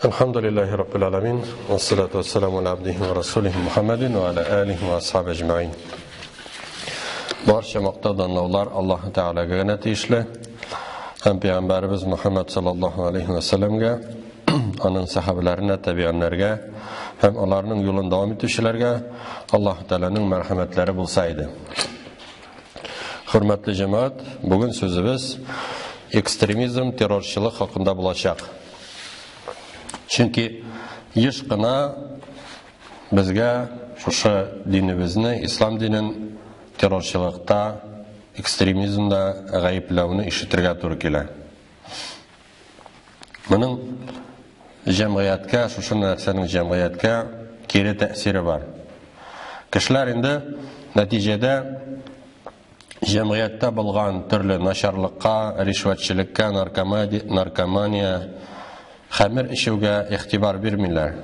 Әлхәмдүлилләһи раббил аламин, вассалату вассаламу аля абдихи ва расулихи Мухаммадин ва аля алихи ва асхаби әҗмәин. Барча мактау данлаулар Аллаһ Тәгаләгә генә тиешле. Һәм пәйгамбәребез Мухаммад саллаллаһу алейхи ва сәлләмгә, аның сахабәләренә, табианнарга һәм аларның юлын дәвам итүчеләргә Аллаһ Тәгаләнең мәрхәмәтләре булса иде. Хөрмәтле җәмәгать, бүген сүзебез экстремизм, террорчылык хакында булачак. Чөнки еш кына безгә шушы динебезне, ислам динен террорчылыкта, экстремизмда гаепләүне ишетергә туры килә. Моның җәмгыятькә, шушы нәрсәнең җәмгыятькә кире тәэсире бар. Кешеләр инде нәтиҗәдә җәмгыятьтә булган төрле начарлыкка, ришвәтчелеккә, наркомания, хәмер эчүгә игътибар бирмиләр.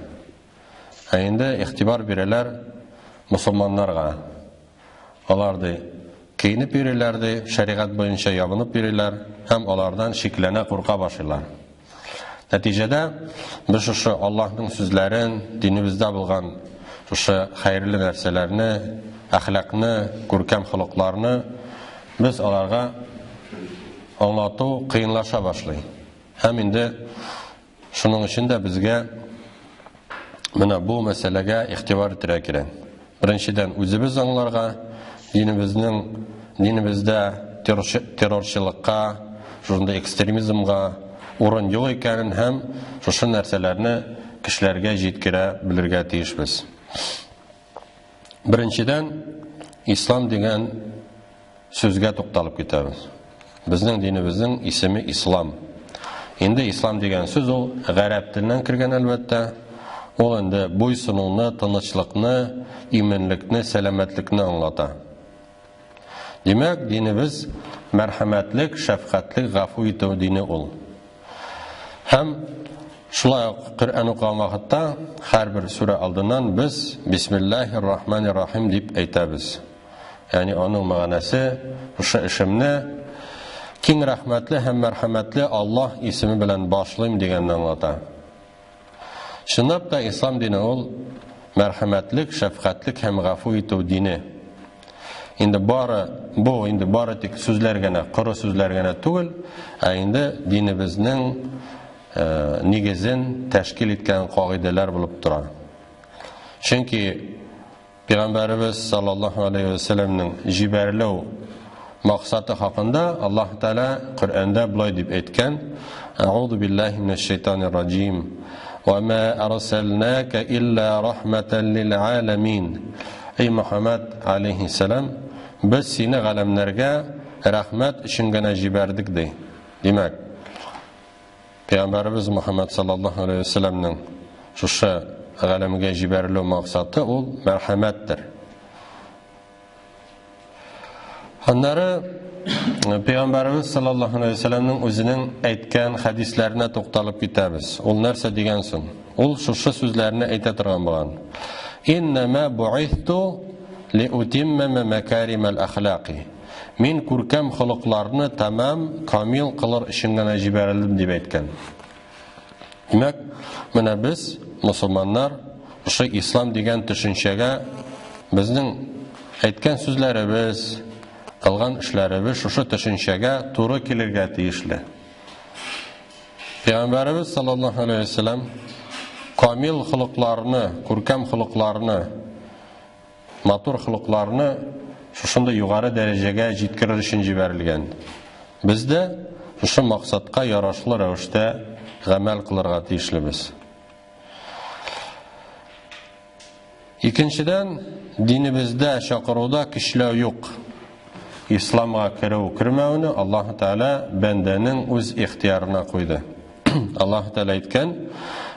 Ә инде игътибар бирәләр мусульманнарга. Алар ди, киенеп йөриләр ди, шәригать буенча ябынып йөриләр һәм алардан шикләнә, курка башлыйлар. Нәтиҗәдә без шушы Аллаһның сүзләрен, динебездә булган шушы хәерле нәрсәләрне, әхлакны, күркәм холыкларны без аларга аңлату кыенлаша башлый. Һәм инде шуның өчен дә безгә менә бу мәсьәләгә игътибар итәргә кирәк. Беренчедән, үзебез аңларга, динебезнең динебездә террорчылыкка, шушындый экстремизмга урын юк икәнен һәм шушы нәрсәләрне кешеләргә җиткерә белергә тиешбез. Беренчедән, ислам дигән сүзгә тукталып китәбез. Безнең динебезнең исеме ислам. Инде ислам дигән сүз ул гарәп теленнән кергән әлбәттә. Ул инде буйсынуны, тынычлыкны, иминлекне, сәламәтлекне аңлата. Димәк, динебез мәрхәмәтлек, шәфкатьлек, гафу итү дине ул. Һәм шулай ук Коръән укыган вакытта һәрбер сүрә алдыннан без Бисмиллаһир Рахманир Рахим дип әйтәбез. Ягъни аның мәгънәсе шушы эшемне киң рәхмәтле һәм мәрхәмәтле Аллаһ исеме белән башлыйм дигәнне аңлата. Чынлап та ислам дине ул мәрхәмәтлек, шәфкатьлек һәм гафу итү дине. Инде бары бу инде бары тик сүзләр генә, коры сүзләр генә түгел, ә инде динебезнең нигезен тәшкил иткән кагыйдәләр булып тора. Чөнки Пәйгамбәребез саллаллаһу алейһи вә сәлләмнең җибәрелү максаты хакында Аллаһ Тәгалә Коръәндә болай дип әйткән: Әгъузу биллаһи минәш шайтанир раҗим. Ва ма арсалнака илла рахматан лил аламин. Эй Мухаммад алейһиссалам, без сине галәмнәргә рәхмәт өчен генә җибәрдек ди. Димәк, Пәйгамбәребез Мухаммад саллаллаһу алейһи ва сәлләмнең шушы галәмгә җибәрелү максаты ул мәрхәмәттер. Аннары Пәйгамбәребез саллаллаһу алейһи ва сәлләмнең үзенең әйткән хәдисләренә тукталып китәбез. Ул нәрсә дигән соң? Ул шушы сүзләрне әйтә торган булган. Иннама бу'исту лиутимма макаримал ахлaqи. Мин күркәм холыкларны тәмам, камил кылыр өчен генә җибәрелдем, дип әйткән. Димәк, менә без, мусульманнар, шушы ислам дигән төшенчәгә безнең әйткән сүзләребез, кылган эшләребез шушы төшенчәгә туры килергә тиешле. Пәйгамбәребез саллаллаһу алейһи ва сәлләм камил холыкларны, күркәм холыкларны матур холыкларны шушындый югары дәрәҗәгә җиткерер өчен җибәрелгән. Без дә шушы максатка ярашлы рәвештә гамәл кылырга тиешлебез. Икенчедән, динебездә чакыруда көчләү юк. Исламга керү кермәүне Аллаһ Тәгалә бәндәнең үз ихтиярына куйды. Аллаһ Тәгалә әйткән: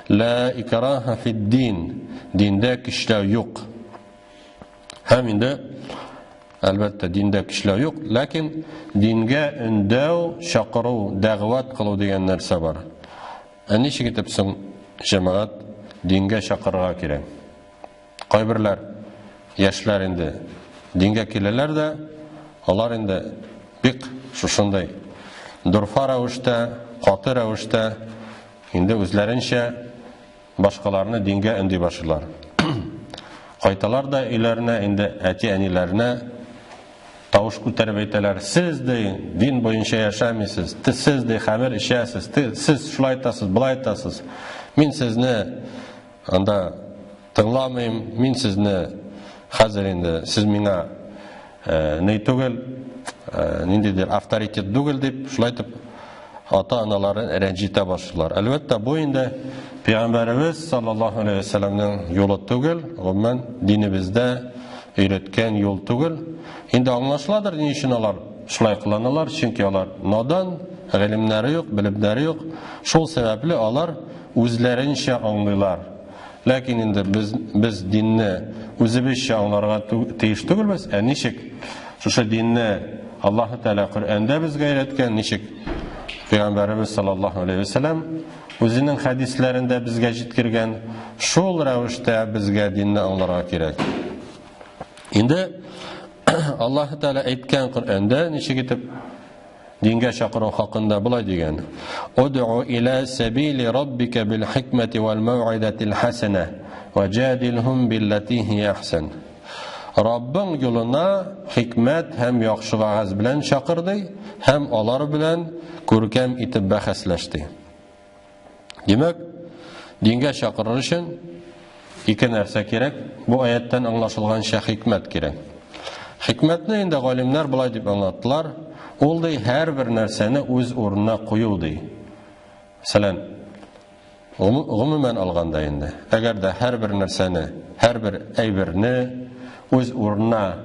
"Ла икраһа фид-дин." Диндә көчләү юк. Һәм инде әлбәттә диндә көчләү юк, ләкин дингә өндәү, чакыру, дәгъват кылу дигән нәрсә бар. Ә ничек итеп соң җәмәгать дингә чакырырга кирәк? Кайберләр яшьләр инде дингә киләләр дә, алар инде бик шушындай дорфа рәвештә, каты рәвештә инде үзләренчә башкаларны дингә өнди башлыйлар. Кайталар да өйләренә, инде әти-әниләренә тавыш күтәреп әйтәләр: "Сез ди дин буенча яшәмисез, сез ди хәмер эчәсез, сез шулай итәсез, болай итәсез. Мин сезне анда тыңламыйм, мин сезне хәзер инде сез миңа ни түгел, ниндидер авторитет түгел", дип, шулай итеп ата-аналарын рәнҗетә башлыйлар. Әлбәттә, бу инде Пәйгамбәребез саллаллаһу алейһи ва сәлламнең юлы түгел, гомумән динебездә өйрәткән юл түгел. Инде аңлашыладыр, ни өчен алар шулай кыланалар, чөнки алар надан, гыйлемнәре юк, белемнәре юк. Шул сәбәпле алар үзләренчә аңлыйлар. Ләкин инде без динне үзебезчә аңларга тиеш түгелбез, ә ничек шушы динне Аллаһ Тәгалә Коръәндә безгә өйрәткән, ничек Пәйгамбәребез саллаллаһу алейһи ва сәлләм үзенең хәдисләрендә безгә җиткергән, шул рәвештә безгә динне аңларга кирәк. Инде Аллаһ Тәгалә әйткән Коръәндә ничек итеп дингә чакыру хакында болай дигән: "Уд'у ила сабили раббика бил хикмәти вал мәүгыйзатил хасана ва җадилһум биллати һия ахсан." Раббың юлына хикмәт һәм яхшы вәгазь белән чакырды һәм алар белән күркәм итеп бәхәсләште. Димәк, дингә чакырыр өчен ике нәрсә кирәк. Бу аяттан аңлашылганча хикмәт кирәк. Хикмәтне инде галимнәр болай дип аңлаттылар: ул ди һәрбер нәрсәне үз урынына кую ди. Мәсәлән, гомумән алганда инде, әгәр дә һәрбер нәрсәне, һәрбер әйберне үз урынына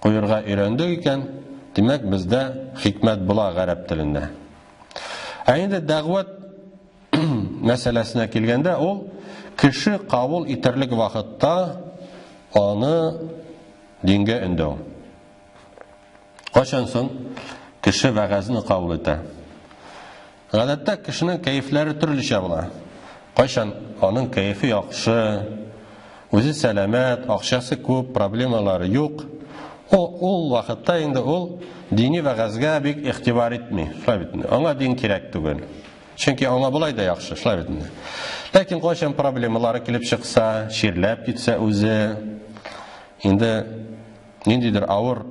куярга өйрәндек икән, димәк, бездә хикмәт була гарәп телендә. Ә инде дәгъват мәсьәләсенә килгәндә, ул кеше кабул итерлек вакытта аны дингә өндәү. Кайчан соң кеше вәгазьне кабул итә? Гадәттә кешенең кәефләре төрлечә була. Кайчан аның кәефе яхшы, үзе сәламәт, акчасы күп, проблемалары юк. Ул вакытта инде ул дини вәгазьгә бик игътибар итми. Шулай бит инде. Аңа дин кирәк түгел. Чөнки аңа болай да яхшы, шулай бит инде. Ләкин кайчан проблемалары килеп чыкса, чирләп китсә үзе, инде ниндидер авыр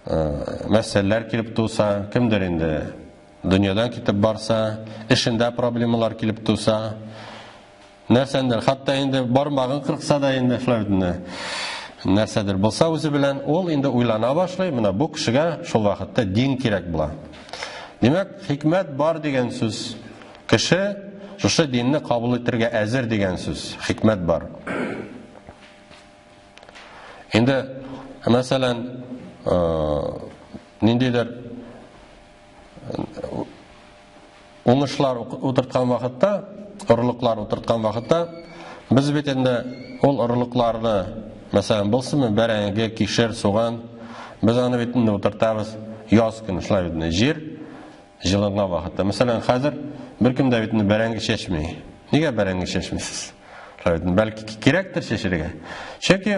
мәсьәләләр килеп туса, кемдер инде дөньядан китеп барса, эшендә проблемалар килеп туса, нәрсәндер, хәтта инде бармагын кырыкса да инде, шулай бит инде, нәрсәдер булса үзе белән, ул инде уйлана башлый, менә бу кешегә шул вакытта дин кирәк була. Димәк, хикмәт бар дигән сүз. Кеше шушы динне кабул итәргә әзер дигән сүз, хикмәт бар. Инде, мәсәлән, ниндидер уңышлар утырткан вакытта, орлыклар утырткан вакытта, без бит инде ул орлыкларны, мәсәлән, булсынмы бәрәңге, кишер, суган, без аны бит инде утыртабыз яз көне, шулай бит инде, җир җылынган вакытта. Мәсәлән, хәзер беркем дә бит инде бәрәңге чәчми. Нигә бәрәңге чәчмисез? Шулай бит, бәлки кирәктер чәчергә. Чөнки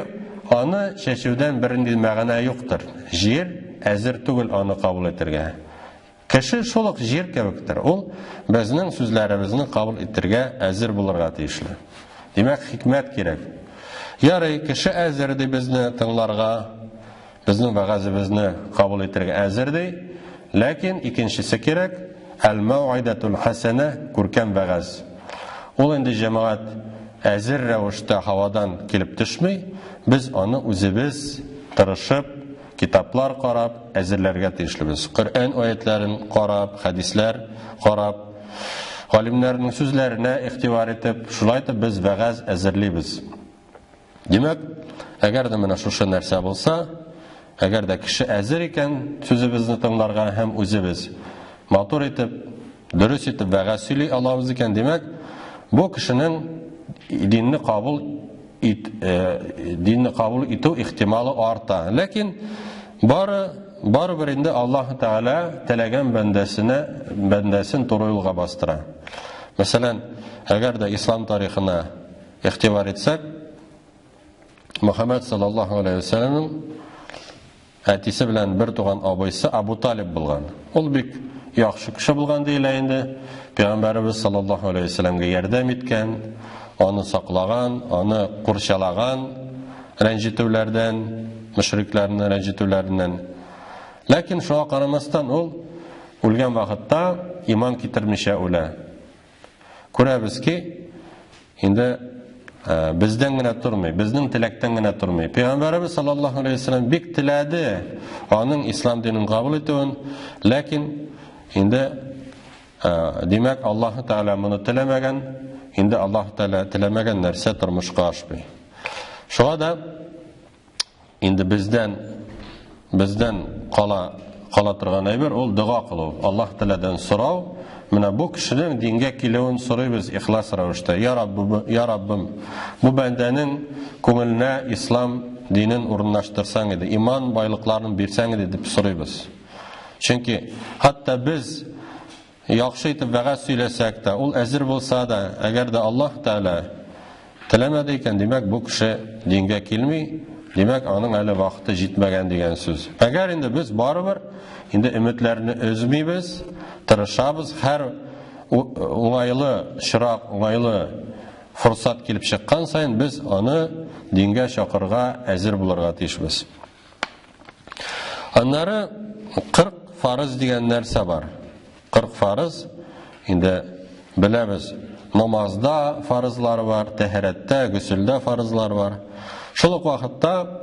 аны чәчүдән бернинди мәгънә юктыр. Җир әзер түгел аны кабул итәргә. Кеше шул ук җир кебектер. Ул безнең сүзләребезне кабул итәргә әзер булырга тиешле. Димәк, хикмәт кирәк. Ярый, кеше әзер ди безне тыңларга, безнең вәгазебезне кабул итәргә әзер ди. Ләкин икенчесе кирәк, әл-мәүгыйдәтул хәсәнә, күркәм вәгаз. Ул инде җәмәгать әзер рәвештә һавадан килеп төшми, без аны үзебез тырышып, китаплар карап әзерләргә тиешлебез. Коръән аятларын карап, хәдисләр карап, галимнәрнең сүзләренә игътибар итеп, шулай итеп без вәгаз әзерлибез. Димәк, әгәр дә менә шушы нәрсә булса, әгәр дә кеше әзер икән сүзебезне тыңларга һәм үзебез матур итеп, дөрес итеп вәгазь сөйли алабыз икән, димәк, бу кешенең динне кабул ит, динне кабул итү ихтималы арта. Ләкин барыбер инде Аллаһ Тәгалә теләгән бәндәсен туры юлга бастыра. Мәсәлән, әгәр дә ислам тарихына игътибар итсәк, Мөхәммәд саллаллаһу алейһи ва сәлләмнең әтисе белән бер туган абыйсы Абу Талиб булган. Ул бик яхшы кеше булган диелә инде. Пәйгамбәребез саллаллаһу алейһи ва сәлләмгә ярдәм иткән, аны саклаган, аны курчалаган рәнҗетүләрдән, мөшрикләрнең рәнҗетүләреннән. Ләкин шуңа карамастан ул үлгән вакытта иман китермичә үлә. Күрәбез ки, инде бездән генә тормый, безнең теләктән генә тормый. Пәйгамбәребез саллаллаһу алейһи ва сәлләм бик теләде аның ислам динен кабул итүен, ләкин инде димәк, Аллаһ Тәгалә моны теләмәгән, инде Аллаһ Тәгалә теләмәгән нәрсә тормышка ашмый. Шуңа да инде бездән кала торган әйбер ул дога кылу. Аллаһ Тәгаләдән сорау. Менә бу кешенең дингә килүен сорыйбыз ихлас рәвештә. Я Раббым, я Раббым, бу бәндәнең күңеленә ислам динен урынлаштырсаң иде, иман байлыкларын бирсәң иде дип сорыйбыз. Чөнки хәтта без яхшы итеп вәгазь сөйләсәк тә, ул әзер булса да, әгәр дә Аллаһ Тәгалә теләмәде икән, димәк, бу кеше дингә килми, димәк, аның әле вакыты җитмәгән дигән сүз. Әгәр инде без барыбер инде өметләрне өзмибез, тырышабыз, һәр уңайлы чирак, уңайлы форсат килеп чыккан саен без аны дингә чакырырга әзер булырга тиешбез. Аннары 40 фарыз дигән нәрсә бар. 40 фарыз, инде беләбез, намазда фарызлар бар, тәһарәттә, гөселдә фарызлар бар. Шул ук вакытта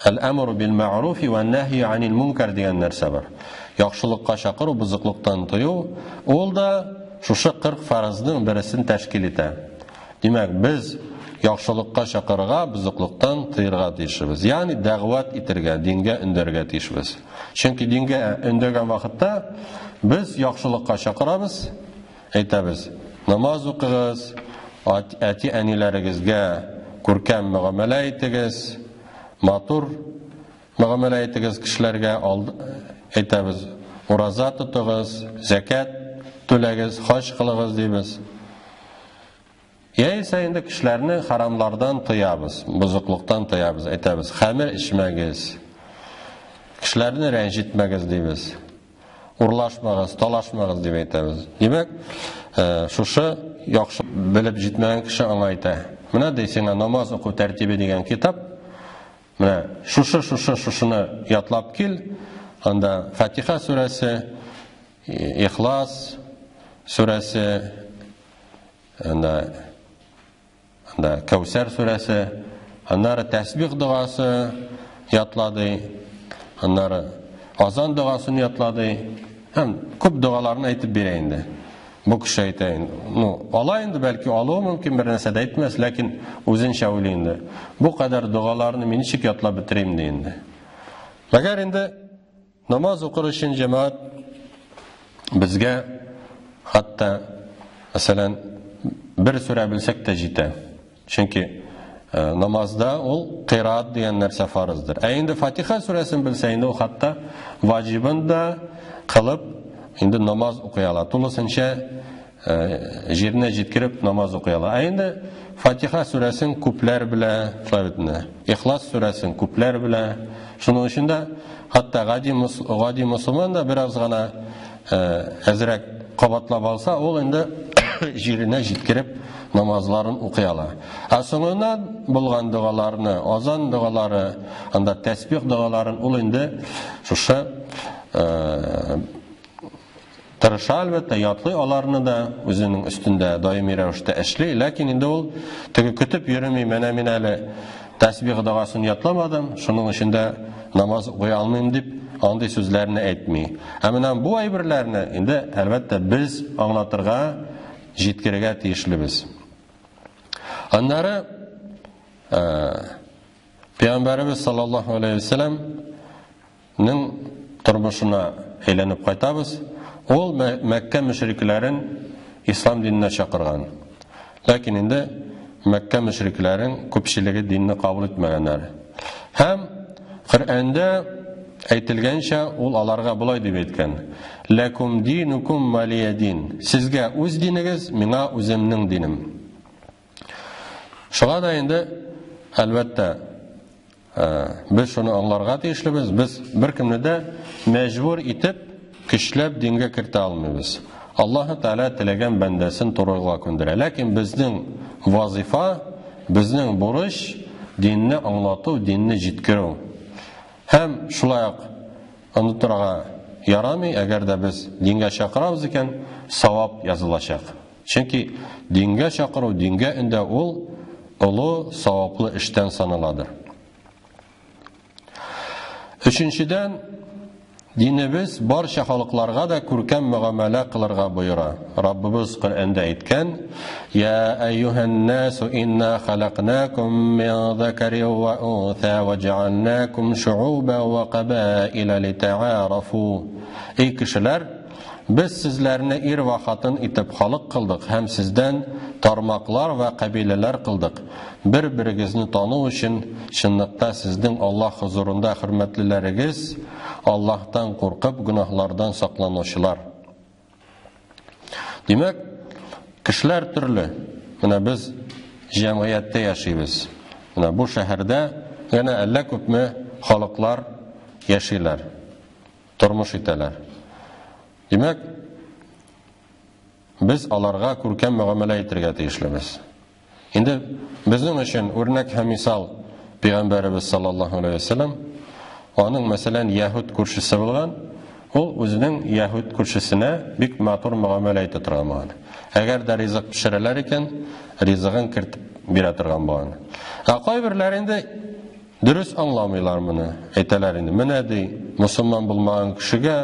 әл-әмру бил мәгъруфи ва нәһи анил мункар дигән нәрсә бар. Яхшылыкка чакыру, бозыклыктан тыю, ул да шушы 40 фарызның берсен тәшкил итә. Димәк, без яхшылыкка чакырырга, бозыклыктан тыярга тиешбез. Ягъни дәгъват итәргә, дингә өндәргә тиешбез. Чөнки дингә өндәгән вакытта без яхшылыкка чакырабыз, әйтәбез: намаз укыгыз, әти-әниләрегезгә күркәм мөгамәлә итегез, матур мөгамәлә итегез кешеләргә, әйтәбез, ураза тотыгыз, зәкят түләгез, хаҗ кылыгыз дибез. Яисә инде кешеләрне харамлардан тыябыз, бозыклыктан тыябыз, әйтәбез, хәмер эчмәгез, кешеләрне рәнҗетмәгез дибез, урлашмагыз, талашмагыз дип әйтәбез. Димәк, шушы яхшы белеп җитмәгән кеше аңа әйтә. Менә ди сиңа намаз уку тәртибе дигән китап. Менә шушы, шушы, шушыны ятлап кил. Анда Фатиха сүрәсе, Ихлас сүрәсе, анда Кәүсәр сүрәсе, аннары тәсбих догасы ятлады, аннары азан догасын ятлады. Һәм күп догаларны әйтеп бирә инде. Бу кеше әйтә инде. Ну, ала инде, бәлки алуы мөмкин, бер нәрсә дә әйтмәс, ләкин үзенчә уйлый инде. Бу кадәр догаларны мин ничек ятлап бетерим ди инде. Мәгәр инде намаз укыр өчен җәмәгать безгә хәтта, мәсәлән, бер сүрә белсәк тә җитә. Чөнки намазда ул кыйраат дигән нәрсә фарыздыр. Ә инде Фатиха сүрәсен белсә, инде ул хәтта ваҗибын да кылып, инде намаз укый ала. Тулысынча җиренә җиткереп намаз укый ала. Ә инде Фатиха сүрәсен күпләр белә, шулай бит инде. Ихлас сүрәсен күпләр белә. Шуның өчен дә хәтта гади мусульман да бераз гына әзрәк кабатлап алса, ул инде җиренә җиткереп намазларын укый ала. Ә соңыннан булган догаларны, азан догалары, анда тәсбих догаларын ул инде шушы тырыша, әлбәттә, ятлый аларны да, үзенең өстендә даими рәвештә эшли, ләкин инде ул теге көтеп йөреми, менә мин әле тәсбих догасын ятламадым, шуның өчен дә намаз укый алмыйм дип андый сүзләрне әйтми. Ә менә бу әйберләрне инде, әлбәттә, без аңлатырга, җиткерергә тиешлебез. Аннары Пәйгамбәребез саллаллаһу алейһи ва сәлләмнең тормышына әйләнеп кайтабыз. Ул Мәккә мөшрикләрен ислам диненә чакырган. Ләкин инде Мәккә мөшрикләрен күпчелеге динне кабул итмәгәннәр. Һәм Коръәндә әйтелгәнчә, ул аларга болай дип әйткән: Ләкум динукум валия дин. Сезгә үз динегез, миңа үземнең динем. Шуңа да инде, әлбәттә, Без шуны аңларга тиешлебез, без беркемне дә мәҗбүр итеп, көчләп дингә кертә алмыйбыз. Аллаһы Тәгалә теләгән бәндәсен туры юлга күндерә. Ләкин безнең вазифа, безнең бурыч динне аңлату, динне җиткерү. Һәм шулай ук онытырга ярамый, әгәр дә без дингә чакырабыз икән, савап язылачак. Чөнки дингә чакыру, дингә өндәү ул олы саваплы эштән саналадыр. Өченчедән, динебез барча халыкларга да күркәм мөгамәлә кылырга боера. Раббыбыз Коръәндә әйткән: "Я әйюһән насу инна халакнакум мин закарин ва унса ва җаалнакум шуубан ва кабаила литаарафу." Эй кешеләр, без сезләрне ир вә хатын итеп халык кылдык һәм сездән тармаклар вә кабиләләр кылдык. Бер-берегезне тану өчен, чынлыкта сезнең Аллаһ хозурында хөрмәтлеләрегез, Аллаһтан куркып, гөнаһлардан сакланучылар. Димәк, кешеләр төрле. Менә без җәмгыятьтә яшибез. Менә бу шәһәрдә генә әллә күпме халыклар яшиләр, тормыш итәләр. Димәк, без аларга күркәм мөгамәлә итергә тиешлебез. Инде безнең өчен үрнәк һәм мисал Пәйгамбәребез саллаллаһу алейһи вәсәлләм, аның мәсәлән яһүд күршесе булган, ул үзенең яһүд күршесенә бик матур мөгамәлә итә торган булган. Әгәр дә ризык пешерәләр икән, ризыгын кертеп бирә торган булган. Ә кайберләр инде дөрес аңламыйлар моны. Әйтәләр инде, менә ди, мусульман булмаган кешегә,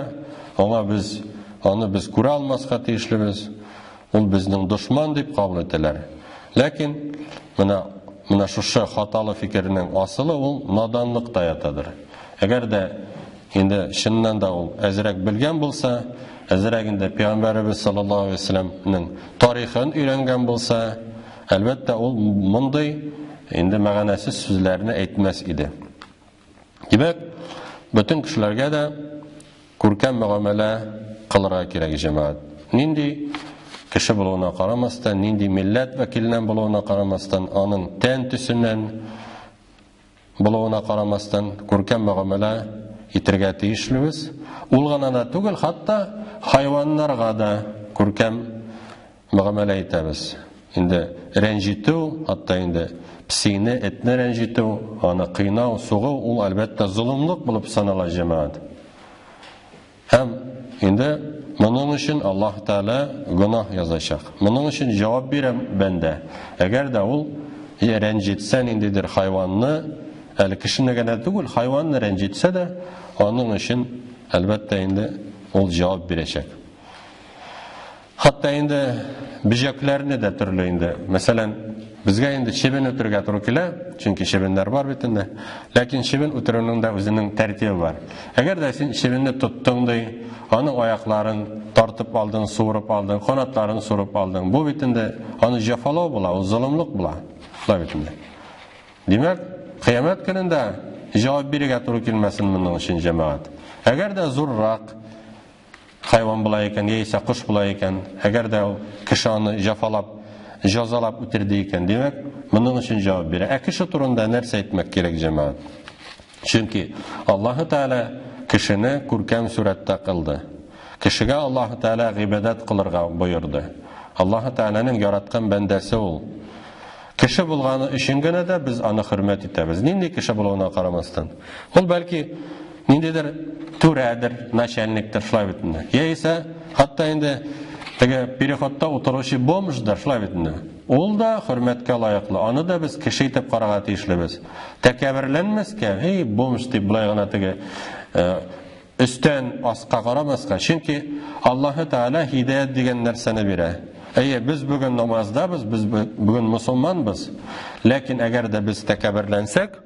аңа без аны без күрә алмаска тиешлебез. Ул безнең дошман дип кабул итәләр. Ләкин менә менә шушы хаталы фикернең асылы ул наданлыкта ятадыр. Әгәр дә инде чыннан да ул әзрәк белгән булса, әзрәк инде Пәйгамбәребез саллаллаһу алейһи вәсәлләмнең тарихын өйрәнгән булса, әлбәттә, ул мондый инде мәгънәсез сүзләрне әйтмәс иде. Димәк, бөтен кешеләргә дә күркәм мөгамәлә кылырга кирәк, җәмәгать. Нинди кеше булуына карамастан, нинди милләт вәкиленнән булуына карамастан, аның тән төсеннән булуына карамастан, күркәм мөгамәлә итергә тиешлебез. Ул гына да түгел, хәтта хайваннарга да күркәм мөгамәлә итәбез. Инде рәнҗитү, хәтта инде песине, этне рәнҗитү, аны кыйнау, сугу, ул әлбәттә золымлык булып санала, җәмәгать. Һәм инде моның өчен Аллаһ Тәгалә гөнаһ язачак. Моның өчен җавап бирә бәндә. Әгәр дә ул рәнҗетсә ниндидер хайванны, әле кешене генә түгел, хайванны рәнҗетсә дә, аның өчен әлбәттә инде ул җавап бирәчәк. Хәтта инде бөҗәкләрне дә төрле инде. Мәсәлән, безгә инде чебен үтерергә туры килә, чөнки чебеннәр бар бит инде. Ләкин чебен үтерүнең дә үзенең тәртибе бар. Әгәр дә син чебенне тоттың ди, аның аякларын тартып алдың, суырып алдың, канатларын суырып алдың. Бу бит инде аны җәфалау була, ул золымлык була. Шулай бит инде. Димәк, кыямәт көнендә җавап бирергә туры килмәсен моның өчен, җәмәгать. Әгәр дә зуррак хайван була икән, яисә кош була икән, әгәр дә ул кеше аны җафалап, җазалап үтерде икән, димәк, моның өчен җавап бирә. Ә кеше турында нәрсә әйтмәк кирәк, җәмәгать? Чөнки Аллаһы Тәгалә кешене күркәм сурәттә кылды. Кешегә Аллаһы Тәгалә гыйбадәт кылырга боерды. Аллаһы Тәгаләнең яраткан бәндәсе ул. Кеше булганы өчен генә дә без аны хөрмәт итәбез. Нинди кеше булуына карамастан. Ул бәлки ниндидер түрәдер, начальниктыр, шулай бит инде. Яисә хәтта инде теге переходта утыручы бомждыр, шулай бит инде. Ул да хөрмәткә лаеклы. Аны да без кеше итеп карарга тиешлебез. Тәкәбберләнмәскә, эй, бомж дип болай гына теге Өстән аска карамаска, чөнки Аллаһы Тәгалә һидаят дигән нәрсәне бирә. Әйе, без бүген намаздабыз, без бүген мусулманбыз. Ләкин әгәр дә без тәкәбберләнсәк,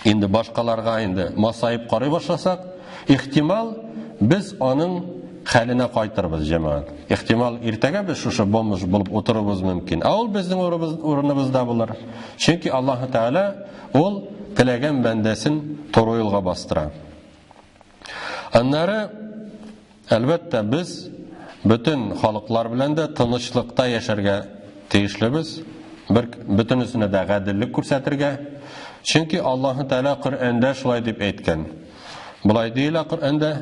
инде башкаларга инде масаеп карый башласак, ихтимал, без аның хәленә кайтырбыз, җәмәгать. Ихтимал, иртәгә без шушы бомж булып утырыбыз мөмкин. Ә ул безнең урыныбызда булыр. Чөнки Аллаһы Тәгалә Ул теләгән бәндәсен туры юлга бастыра. Аннары, әлбәттә, без бөтен халыклар белән дә тынычлыкта яшәргә тиешлебез. Бер бөтенесенә дә гаделлек күрсәтергә. Чөнки Аллаһы Тәгалә Коръәндә шулай дип әйткән. Болай диелә Коръәндә: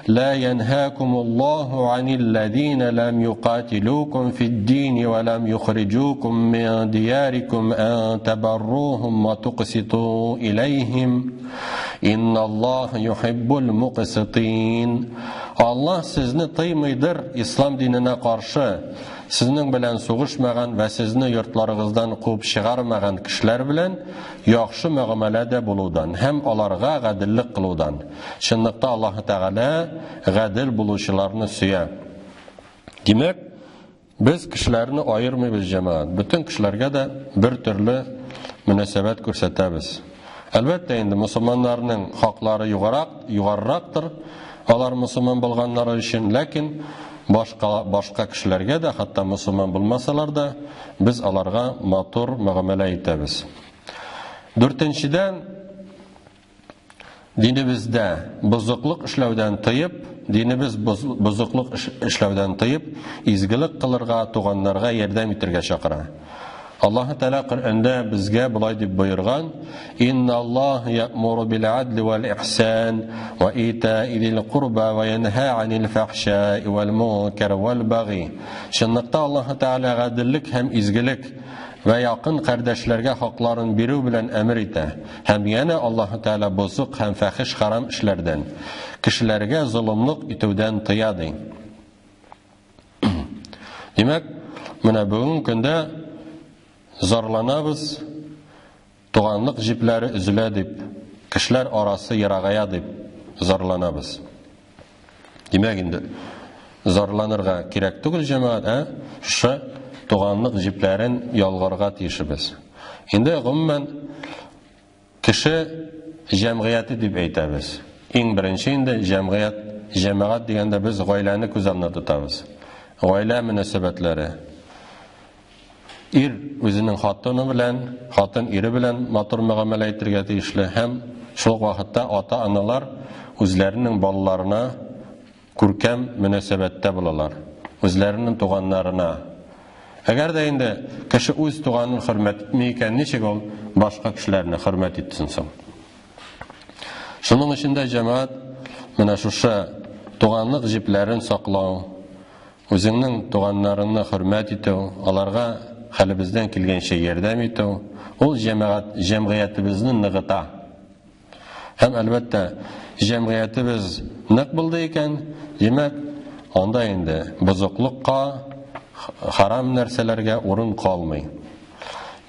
"Ла янһакумуллаһу анил-лазина лам юкатилукум фид-дин ва лам юхриҗукум мин диярикум ан табаррухум ва туқситу илайһим. Инналлаһа юхиббул муқситин." Аллаһ сезне тыймыйдыр ислам диненә каршы сезнең белән сугышмаган вә сезне йортларыгыздан куып чыгармаган кешеләр белән яхшы мөгамәләдә булудан һәм аларга гаделлек кылудан. Чынлыкта Аллаһ Тәгалә гадел булучыларны сөя. Димәк, без кешеләрне аермыйбыз, җәмәгать. Бөтен кешеләргә дә бер төрле мөнәсәбәт күрсәтәбез. Әлбәттә инде мусульманнарның хаклары югарак, югарырактыр. Алар мусульман булганнары өчен, ләкин башка башка кешеләргә дә, хәтта мусульман булмасалар да, без аларга матур мөгамәлә итәбез. Дүртенчедән, динебездә бозыклык эшләүдән тыеп, динебез бозыклык эшләүдән тыеп, изгелек кылырга, туганнарга ярдәм итәргә чакыра. Аллаһы Тәгалә Коръәндә безгә болай дип боерган: "Инналлаһ я'муру бил адли вал ихсан ва итаи зил курба ва янһа анил фахшаи вал мункар вал баги." Чынлыкта Аллаһы Тәгалә гаделлек һәм изгелек вә якын кардәшләргә хакларын бирү белән әмер итә. Һәм янә Аллаһы Тәгалә бозык һәм фәхиш харам эшләрдән, кешеләргә золымлык итүдән тыя ди. Димәк, менә бүгенге көндә зарланабыз, туганлык җипләре өзелә дип, кешеләр арасы ерагая дип зарланабыз. Димәк инде, зарланырга кирәк түгел, җәмәгать, ә шушы туганлык җипләрен ялгарга тиешбез. Инде гомумән Кеше җәмгыяте дип әйтәбез. Иң беренче инде җәмгыять, җәмәгать дигәндә без гаиләне күз алдына тотабыз. Гаилә мөнәсәбәтләре. Ир үзенең хатыны белән, хатын ире белән матур мөгамәлә итәргә тиешле һәм шул ук вакытта ата-аналар үзләренең балаларына күркәм мөнәсәбәттә булалар, үзләренең туганнарына. Әгәр дә инде кеше үз туганын хөрмәт итми икән, ничек ул башка кешеләрне хөрмәт итсен соң? Шуның өчен дә җәмәгать менә шушы туганлык җепләрен саклау, үзеңнең туганнарыңны хөрмәт итү, аларга хәлебездән килгәнчә ярдәм итү, ул җәмәгать җәмгыятебезне ныгыта. Һәм, әлбәттә, җәмгыятебез нык булды икән, димәк, анда инде бозыклыкка, харам нәрсәләргә урын калмый.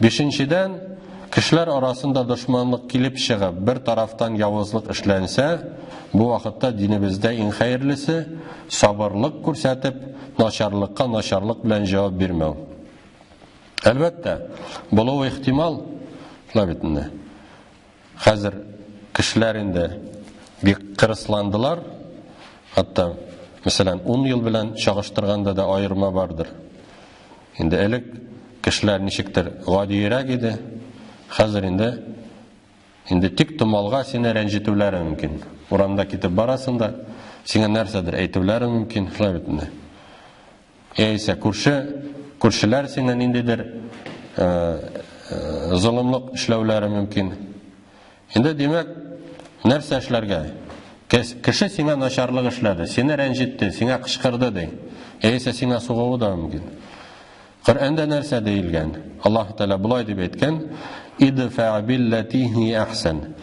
Бишенчедән, кешеләр арасында дошманлык килеп чыгып, бер тарафтан явызлык эшләнсә, бу вакытта динебездә иң хәерлесе сабырлык күрсәтеп, начарлыкка начарлык белән җавап бирмәү. Әлбәттә, булуы ихтимал, шулай бит инде. Хәзер кешеләр инде бик кырысландылар. Хәтта, мәсәлән, 10 ел белән чагыштырганда да аерма бардыр. Инде элек кешеләр ничектер гадиерәк иде. Хәзер инде инде тик томалга сине рәнҗетүләре мөмкин. Урамда китеп барасың да, сиңа нәрсәдер әйтүләре мөмкин, шулай бит инде. Яисә күрше, күршеләр сиңа ниндидер э, э, золымлык эшләүләре мөмкин. Инде димәк, нәрсә эшләргә? Кеше сиңа начарлык эшләде, сине рәнҗетте, сиңа кычкырды ди. Яисә сиңа сугуы да мөмкин. Коръәндә нәрсә диелгән? Аллаһ Тәгалә болай дип әйткән: "Идфа биллати хи ахсан."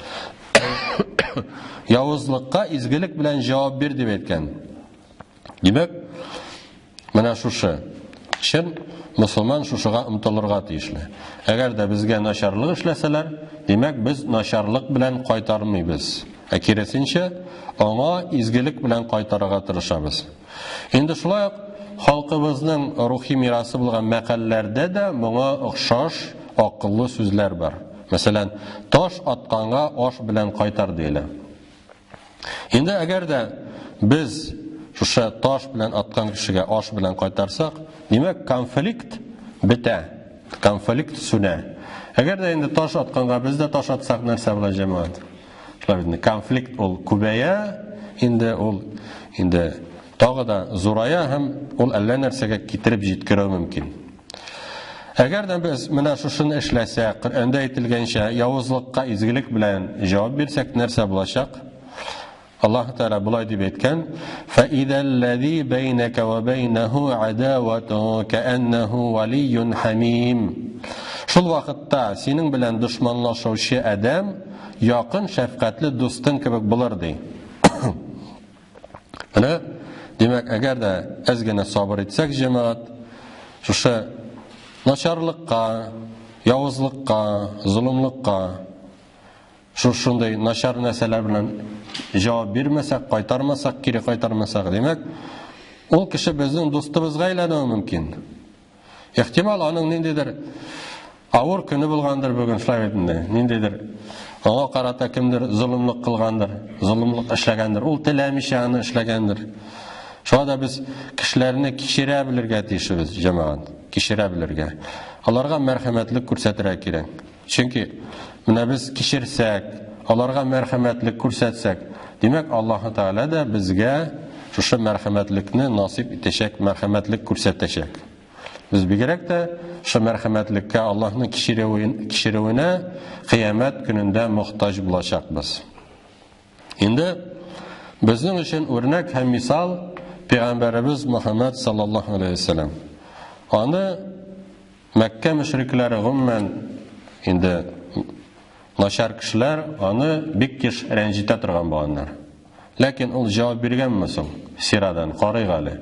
Явызлыкка изгелек белән җавап бир дип әйткән. Димәк, менә шушы чын мусульман шушыга омтылырга тиешле. Әгәр дә безгә начарлык эшләсәләр, димәк, без начарлык белән кайтармыйбыз. Ә киресенчә, аңа изгелек белән кайтарырга тырышабыз. Инде шулай ук халкыбызның рухи мирасы булган мәкальләрдә дә моңа охшаш акыллы сүзләр бар. Мәсәлән, таш атканга аш белән кайтар диелә. Инде әгәр дә без шушы таш белән аткан кешегә аш белән кайтарсак, димәк, конфликт бетә, конфликт сүнә. Әгәр дә инде таш атканга без дә таш атсак, нәрсә була, җәмәгать? Шулай бит инде, конфликт ул күбәя, инде ул инде тагы да зурая һәм ул әллә нәрсәгә китереп җиткерүе мөмкин. Әгәр дә без менә шушыны эшләсәк, Коръәндә әйтелгәнчә, явызлыкка изгелек белән җавап бирсәк, нәрсә булачак? Аллаһ Тәгалә болай дип әйткән: "Фәизәлләзи бәйнәкә ва бәйнәһу адаватун кәәннәһу валийюн хамим." Шул вакытта синең белән дошманлашучы адәм якын шәфкатьле дустың кебек булыр ди. Менә, димәк, әгәр дә әз генә сабыр итсәк, җәмәгать, шушы начарлыкка, явызлыкка, золымлыкка шушындый начар нәрсәләр белән җавап бирмәсәк, кайтармасак, кире кайтармасак, димәк, ул кеше безнең дустыбызга әйләнүе мөмкин. Ихтимал, аның ниндидер авыр көне булгандыр бүген, шулай бит инде. Ниндидер аңа карата кемдер золымлык кылгандыр, золымлык эшләгәндер, ул теләмичә аны эшләгәндер. Шуңа да без кешеләрне кичерә белергә тиешбез, җәмәгать, кичерә белергә. Аларга мәрхәмәтлек күрсәтергә кирәк. Чөнки менә без кичерсәк, аларга мәрхәмәтлек күрсәтсәк, димәк, Аллаһы Тәгалә дә безгә шушы мәрхәмәтлекне насыйп итәчәк, мәрхәмәтлек күрсәтәчәк. Без бигрәк тә шушы мәрхәмәтлеккә, Аллаһның кичерүенә кыямәт көнендә мохтаҗ булачакбыз. Инде безнең өчен үрнәк һәм мисал пәйгамбәребез Мөхәммәд саллаллаһу алейһи вәсәлләм. Аны Мәккә мөшрикләре гомумән инде начар кешеләр аны бик еш рәнҗетә торган булганнар. Ләкин ул җавап биргәнме соң? Сирадан карыйк әле.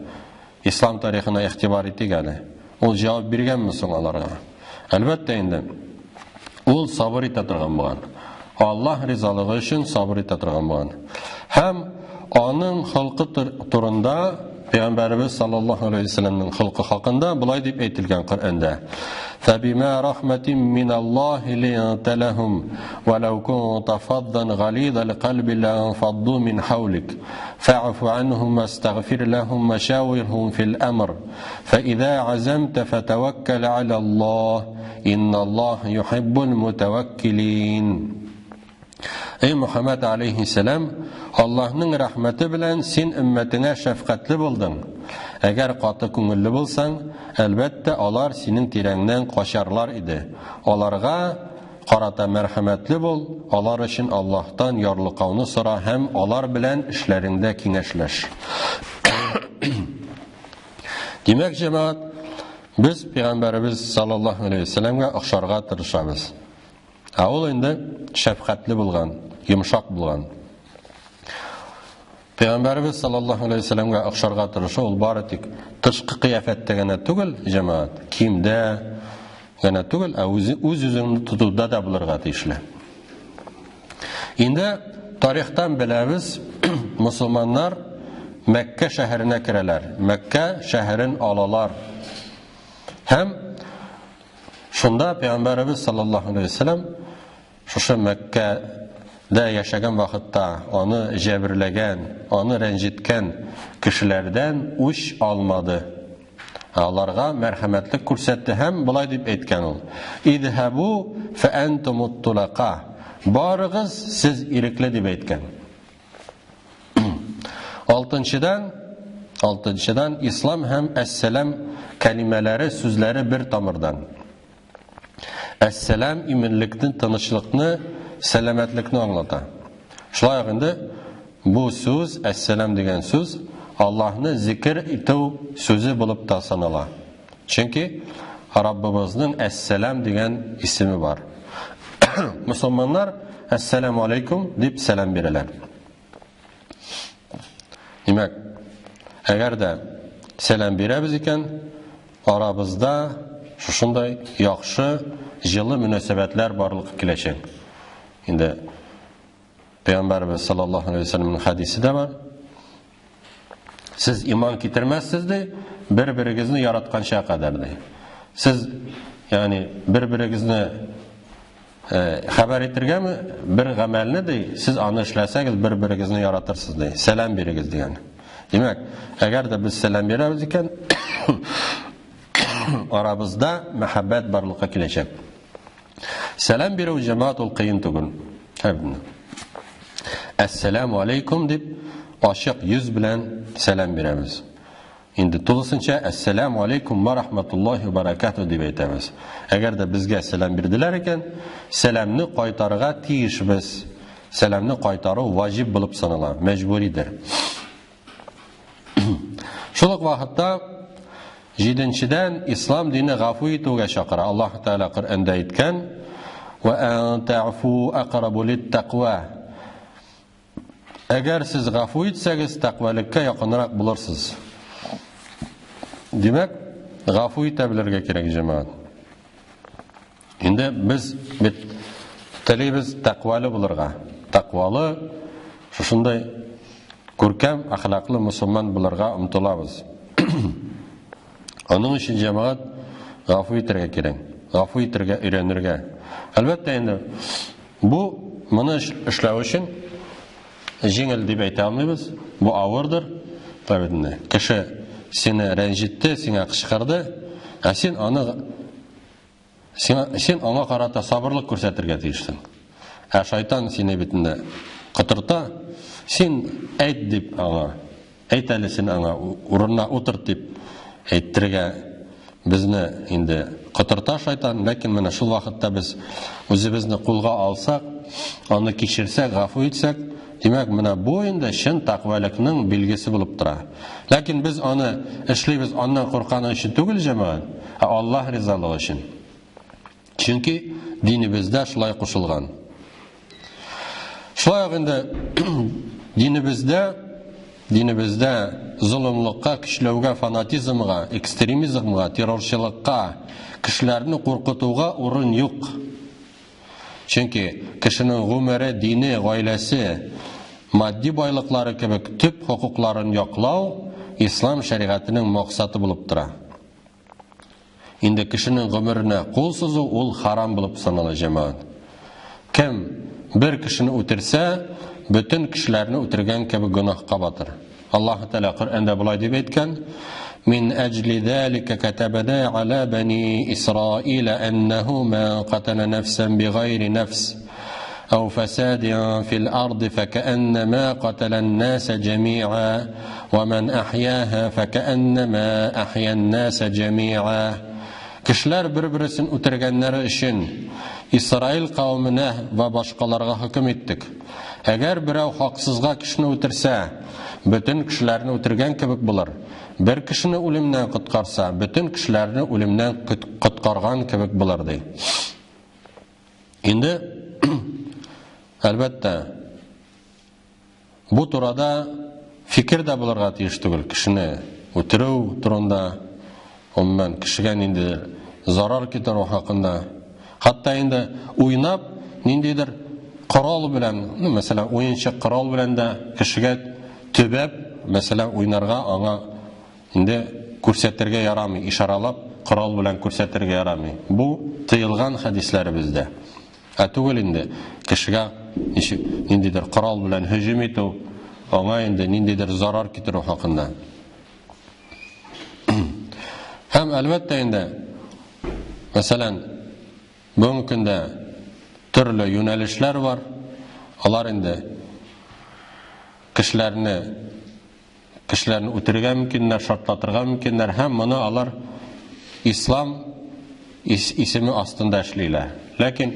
Ислам тарихына игътибар итик әле. Ул җавап биргәнме соң аларга? Әлбәттә инде. Ул сабыр итә торган булган. Аллаһ ризалыгы өчен сабыр итә торган булган. Һәм аның холкы турында Пәйгамбәребез саллаллаһу алейһи вәсәлләмнең холкы хакында болай дип әйтелгән Коръәндә: "Фәбима рахматин миналлаһи линта лахум, ва лау кунта фаддан гализал кальби ланфадду мин хаулик. Фа'фу анхум вастагфир лахум ва шавирхум фил амр. Фаиза азамта фатаваккал алаллаһ, инналлаһ юхиббул мутаваккилин." Эй Мөхәммәд алейһиссәлам, Аллаһның рәхмәте белән син өммәтеңә шәфкатьле булдың. Әгәр каты күңелле булсаң, әлбәттә, алар синең тирәңнән качарлар иде. Аларга карата мәрхәмәтле бул, алар өчен Аллаһтан ярлыкауны сора һәм алар белән эшләреңдә киңәшләш. Димәк, җәмәгать, без пәйгамбәребез саллаллаһу алейһи вәсәлләмгә охшарга тырышабыз. Ә ул инде шәфкатьле булган, йомшак булган. Пәйгамбәребез саллаллаһу алейһи вәсәлләмгә охшарга тырышу ул бары тик тышкы кыяфәттә генә түгел, җәмәгать, киемдә генә түгел, ә үзе үз-үзеңне тотуда да булырга тиешле. Инде тарихтан беләбез, мусулманнар Мәккә шәһәренә керәләр. Мәккә шәһәрен алалар. Һәм Шунда Пәйгамбәребез саллаллаһу алейһи вәсәлләм шушы Мәккәдә яшәгән вакытта аны җәберләгән, аны рәнҗеткән кешеләрдән үч алмады. Аларга мәрхәмәтлек күрсәтте һәм болай дип әйткән ул: "Идһабу фа тулака." Барыгыз, сез ирекле дип әйткән. Алтынчыдан, алтынчыдан ислам һәм әссәлам кәлимәләре сүзләре бер тамырдан. Әссәлам иминлекне, тынычлыкны, сәламәтлекне аңлата. Шулай ук инде бу сүз, әссәлам дигән сүз Аллаһны зикер итү сүзе булып та санала. Чөнки Раббыбызның Әссәлам дигән исеме бар. Мусулманнар Әссәламу алейкум дип сәлам бирәләр. Димәк, әгәр дә сәлам бирәбез икән, арабызда шушындай яхшы, җылы мөнәсәбәтләр барлыкка киләчәк. Инде Пәйгамбәребез саллаллаһу алейһи вәсәлләмнең хәдисе дә бар. Сез иман китермәссез ди, бер-берегезне яратканча кадәр ди. Сез, ягъни бер-берегезне хәбәр итергәме бер гамәлне ди, сез аны эшләсәгез бер-берегезне яратырсыз ди. Сәлам бирегез дигән. Димәк, әгәр дә без сәлам бирәбез икән, арабызда мәхәббәт барлыкка киләчәк. Сәлам бирү җәмәгать ул кыен түгел. Әссәламу алейкум дип ачык йөз белән сәлам бирәбез. Инде тулысынча Әссәләмү алейкум вә рахматуллаһи вә баракатуһ дип әйтәбез. Әгәр дә безгә сәлам бирделәр икән, сәламне кайтарырга тиешбез. Сәламне кайтару ваҗиб булып санала, мәҗбүридер. Шул ук вакытта җиденчедән ислам дине гафу итүгә чакыра. Аллаһ Тәгалә Коръәндә әйткән: "Ва ан та'фу акрабу лит-таква". Әгәр сез гафу итсәгез, тәкъвалеккә якынрак булырсыз. Димәк, гафу итә белергә кирәк, җәмәгать. Инде без бит телибез тәкъвалы булырга. Тәкъвалы, шушындай күркәм әхлаклы мусульман булырга омтылабыз. Аның өчен җәмәгать гафу итәргә кирәк. Гафу итәргә өйрәнергә. Әлбәттә инде бу моны эшләү өчен җиңел дип әйтә алмыйбыз. Бу авырдыр. Инде. Кеше сине рәнҗетте, сиңа кычкырды, ә син аны сиңа, син аңа карата сабырлык күрсәтергә тиешсең. Ә шайтан сине бит инде котырта, син әйт дип аңа, әйт әле син аңа урынына утырт дип әйттерергә безне инде котырта шайтан, ләкин менә шул вакытта без үзебезне кулга алсак, аны кичерсәк, гафу итсәк, димәк, менә бу инде чын тәкъвалыкның билгесе булып тора. Ләкин без аны эшлибез аннан курканы өчен түгел, җәмәгать, ә Аллаһ ризалыгы өчен. Чөнки динебездә шулай кушылган. Шулай ук инде динебездә динебездә золымлыкка, көчләүгә, фанатизмга, экстремизмга, террорчылыкка, кешеләрне куркытуга урын юк. Чөнки кешенең гомере, дине, гаиләсе, матди байлыклары кебек төп хокукларын яклау ислам шәригатенең максаты булып тора. Инде кешенең гомеренә кул сузу ул харам булып санала, җәмәгать. Кем бер кешене үтерсә, бөтен кешеләрне үтергән кебек гөнаһка батыр. Аллаһ Тәгалә Коръәндә болай дип әйткән: Мин әҗли залика катабна аля бани Исраила аннаху ман катала нафсан бигайри нафс أو فساد في الأرض فكأنما قتل الناس جميعا ومن أحياها فكأنما أحيا الناس جميعا. Кешеләр бер-берсен үтергәннәре өчен Исраил кавеменә вә башкаларга хөкем иттек. Әгәр берәү хаксызга кешене үтерсә, бөтен кешеләрне үтергән кебек булыр. Бер кешене үлемнән коткарса, бөтен кешеләрне үлемнән коткарган кебек булыр, ди. Инде әлбәттә бу турада фикер дә булырга тиеш түгел. Кешене үтерү турында, гомумән кешегә ниндидер зарар китерү хакында, хәтта инде уйнап ниндидер корал белән, ну, мәсәлән, уенчык корал белән дә кешегә төбәп, мәсәлән, уйнарга аңа инде күрсәтергә ярамый, ишаралап корал белән күрсәтергә ярамый. Бу тыелган хәдисләребездә. Ә түгел инде кешегә ничек ниндидер корал белән һөҗүм итү, аңа инде ниндидер зарар китерү хакында. Һәм әлбәттә инде, мәсәлән, бүгенге көндә төрле юнәлешләр бар. Алар инде кешеләрне кешеләрне үтерергә мөмкиннәр, шартлатырга мөмкиннәр һәм моны алар ислам исеме астында эшлиләр. Ләкин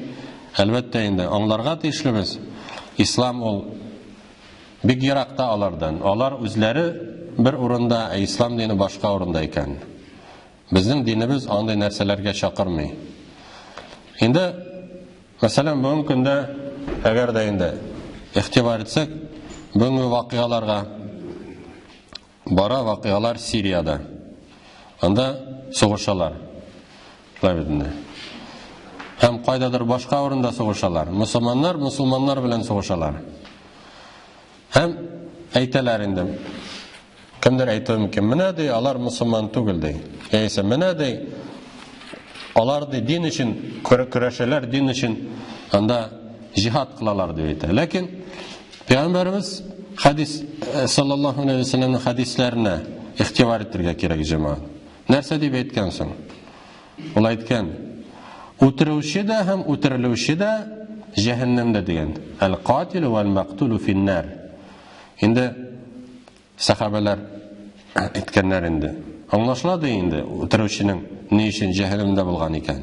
әлбәттә инде аңларга тиешлебез, ислам ул бик еракта алардан. Алар үзләре бер урында, ә ислам дине башка урында икән. Безнең динебез андый нәрсәләргә чакырмый. Инде, мәсәлән, бүгенге көндә, әгәр дә инде игътибар итсәк, бүгенге вакыйгаларга бара вакыйгалар Сириядә. Анда сугышалар. Шулай бит инде. Һәм кайдадыр башка урында сугышалар. Мусульманнар мусульманнар белән сугышалар. Һәм әйтәләр инде, кемдер әйтүе мөмкин, менә ди, алар мусульман түгел ди. Яисә менә ди, алар ди дин өчен көрәшәләр, дин өчен анда җихад кылалар дип әйтә. Ләкин Пәйгамбәребез хадис саллаллаһу алейһи ва сәлләмнең хадисләренә игътибар итәргә кирәк, җәмәгать. Нәрсә дип әйткән соң? Ул әйткән: Үтерүче дә һәм үтерелүче дә җәһәннәмдә дигән. Әл-катилу вәл-мактулу финнар. Инде сахабәләр Әйткәннәр инде. Аңлашыла ди инде, үтерүченең ни өчен җәһәннәмдә булган икән.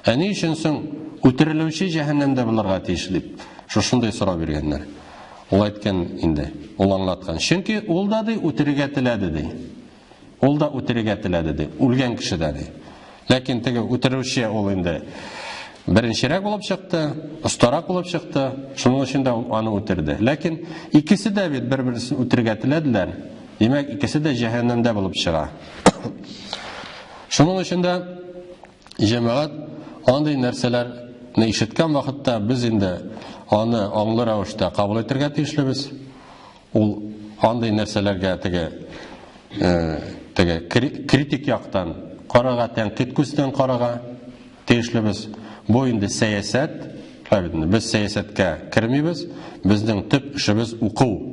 Ә ни өчен соң үтерелүче җәһәннәмдә булырга тиеш дип, шушындый сорау биргәннәр. Ул әйткән инде, ул аңлаткан. Чөнки ул да ди үтерергә теләде ди. Ул да үтерергә теләде ди. Үлгән кеше дә ди. Ләкин теге үтерүче ул инде беренчерәк булып чыкты, остарак булып чыкты, шуның өчен дә ул аны үтерде. Ләкин икесе дә бит бер-берсен үтерергә теләделәр. Димәк, икесе дә җәһәннәмдә булып чыга. Шуның өчен дә җәмәгать андый нәрсәләрне ишеткән вакытта без инде аны аңлы рәвештә кабул итәргә тиешлебез. Ул андый нәрсәләргә теге теге критик яктан карага, тәнкыйть күздән карага тиешлебез. Бу инде сәясәт. Без сәясәткә кермибез. Безнең төп эшебез уку.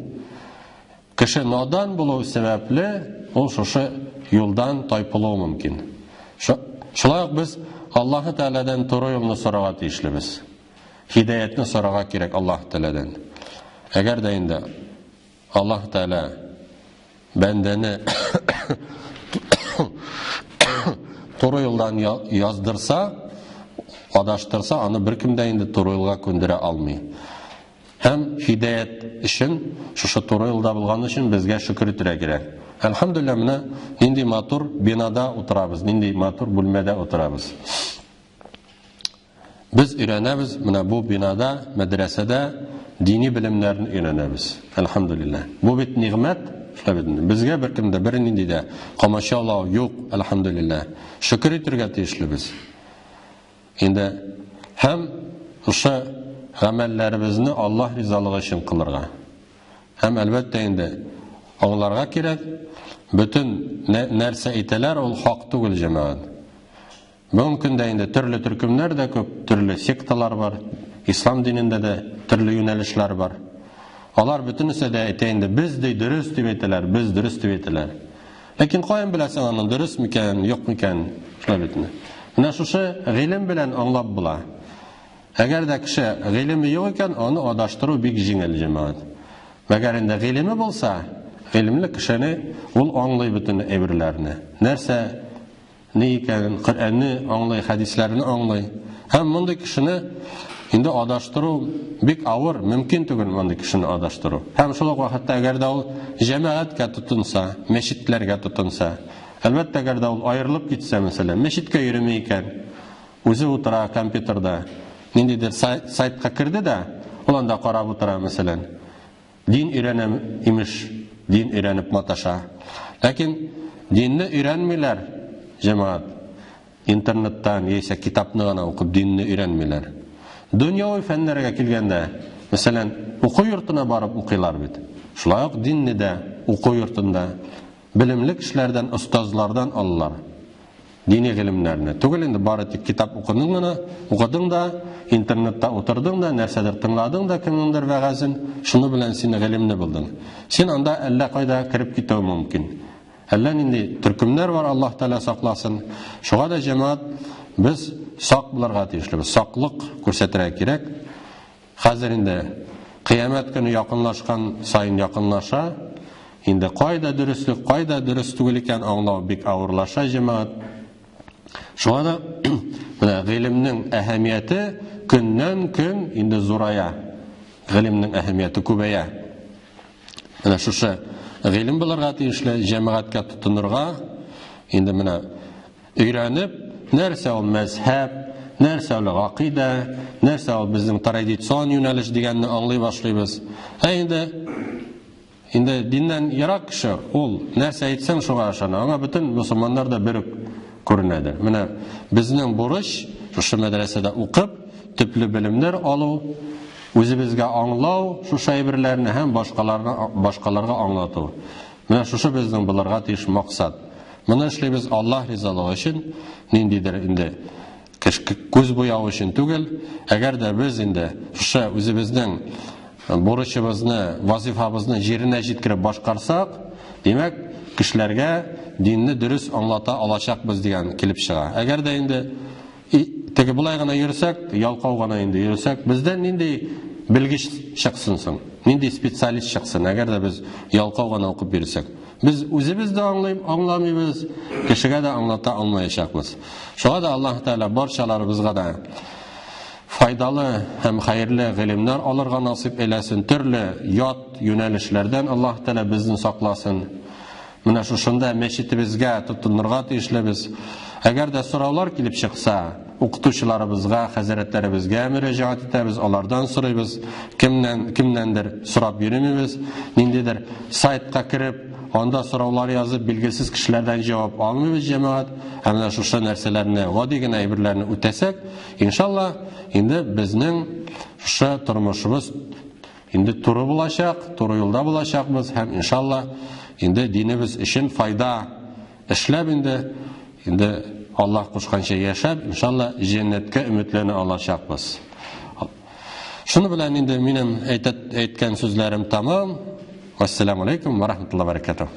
Кеше надан булу сәбәпле, ул шушы юлдан тайпылуы мөмкин. Шулай ук без Аллаһы Тәгаләдән туры юлны сорарга тиешлебез. Һидаятны сорарга кирәк Аллаһ Тәгаләдән. Әгәр дә инде Аллаһ Тәгалә бәндәне туры юлдан яздырса, адаштырса, аны беркем дә инде туры юлга күндерә алмый. Һәм һидаят өчен, шушы туры юлда булган өчен безгә шөкер итәргә кирәк. Әлхәмдүлилләһ, менә нинди матур бинада утырабыз, нинди матур бүлмәдә утырабыз. Без өйрәнәбез, менә бу бинада, мәдрәсәдә дини белемнәрне өйрәнәбез. Әлхәмдүлилләһ. Бу бит нигъмәт, шулай бит. Безгә беркем дә бернинди дә комачаулау юк, әлхәмдүлилләһ. Шөкер итәргә тиешлебез. Инде һәм шушы гамәлләребезне Аллаһ ризалыгы өчен кылырга. Һәм әлбәттә инде аңларга кирәк, бөтен нәрсә әйтәләр, ул хак түгел, җәмәгать. Бүгенге көндә инде төрле төркемнәр дә күп, төрле секталар бар, ислам динендә дә төрле юнәлешләр бар. Алар бөтенесе дә әйтә инде, без ди дөрес дип әйтәләр, без дөрес дип әйтәләр. Ләкин каян беләсең аның дөрес микән, юк микән, шулай бит инде. Менә шушы гыйлем белән аңлап була. Әгәр дә кеше гыйлеме юк икән, аны адаштыру бик җиңел, җәмәгать. Мәгәр инде гыйлеме булса, гыйлемле кешене ул аңлый бөтен әйберләрне. Нәрсә ни икәнен, Коръәнне аңлый, хәдисләрне аңлый. Һәм мондый кешене инде адаштыру бик авыр, мөмкин түгел мондый кешене адаштыру. Һәм шул ук вакытта әгәр дә ул җәмәгатькә тотынса, мәчетләргә тотынса, әлбәттә, әгәр дә ул аерылып китсә, мәсәлән, мәчеткә йөреми икән, үзе утыра компьютерда, ниндидер сайтка керде дә, ул анда карап утыра, мәсәлән. Дин өйрәнәм, имеш, дин өйрәнеп маташа. Ләкин динне өйрәнмиләр, җәмәгать. Интернеттан яисә китапны гына укып динне өйрәнмиләр. Дөньяви фәннәргә килгәндә, мәсәлән, уку йортына барып укыйлар бит. Шулай ук динне дә уку йортында белемле кешеләрдән, остазлардан алалар. Дини гыйлемнәрне. Түгел инде бары тик китап укыдың гына, укыдың да, интернетта утырдың да, нәрсәдер тыңладың да кемнеңдер вәгазен, шуны белән син гыйлемне булдың. Син анда әллә кайда кереп китүе мөмкин. Әллә нинди төркемнәр бар, Аллаһ Тәгалә сакласын. Шуңа да җәмәгать без сак булырга тиешлебез. Саклык күрсәтергә кирәк. Хәзер инде кыямәт көне якынлашкан саен якынлаша. Инде кайда дөреслек, кайда дөрес түгел икән аңлау бик авырлаша җәмәгать. Шуңа да менә гыйлемнең әһәмияте көннән көн инде зурая. Гыйлемнең әһәмияте күбәя. Менә шушы гыйлем булырга тиешле, җәмәгатькә тотынырга. Инде менә өйрәнеп, нәрсә ул мәзһәб, нәрсә ул гакыйдә, нәрсә ул безнең традицион юнәлеш дигәнне аңлый башлыйбыз. Ә инде инде диннән ерак кеше, ул нәрсә әйтсәң шуңа ышана. Аңа бөтен мусульманнар да бер үк күренәдер. Менә безнең бурыч шушы мәдрәсәдә укып, төпле белемнәр алу, үзебезгә аңлау шушы әйберләрне һәм башкаларны башкаларга аңлату. Менә шушы безнең булырга тиеш максат. Моны эшлибез Аллаһ ризалыгы өчен, ниндидер инде күз буяу өчен түгел. Әгәр дә без инде шушы үзебезнең бурычыбызны, вазифабызны җиренә җиткереп башкарсак, димәк, кешеләргә динне дөрес аңлата алачакбыз дигән килеп чыга. Әгәр дә инде теге болай гына йөрсәк, ялкау гына инде йөрсәк, бездән нинди белгеч чыксын соң? Нинди специалист чыксын, әгәр дә без ялкау гына укып йөрсәк? Без үзебез дә аңлыйм, аңламыйбыз, кешегә дә аңлата алмаячакбыз. Шуңа да Аллаһ Тәгалә барчаларыбызга да файдалы һәм хәерле гыйлемнәр алырга насыйп әйләсен, төрле ят юнәлешләрдән Аллаһ Тәгалә безне сакласын. Менә шушында мәчетебезгә тотынырга тиешлебез. Әгәр дә сораулар килеп чыкса, укытучыларыбызга, хәзрәтләребезгә мөрәҗәгать итәбез, алардан сорыйбыз. Кемнән, кемнәндер сорап йөремибез. Ниндидер сайтка кереп, анда сораулар язып, билгесез кешеләрдән җавап алмыйбыз, җәмәгать. Ә менә шушы нәрсәләрне, гади генә әйберләрне үтәсәк, иншалла, инде безнең шушы тормышыбыз инде туры булачак, туры юлда булачакбыз һәм иншалла инде динебез өчен файда эшләп инде инде Аллаһ кушканча яшәп, иншалла җәннәткә өметләнә алачакбыз. Шуны белән инде минем әйткән сүзләрем тәмам. Вассаламу алейкум ва рахматуллаһи ва баракатуһ.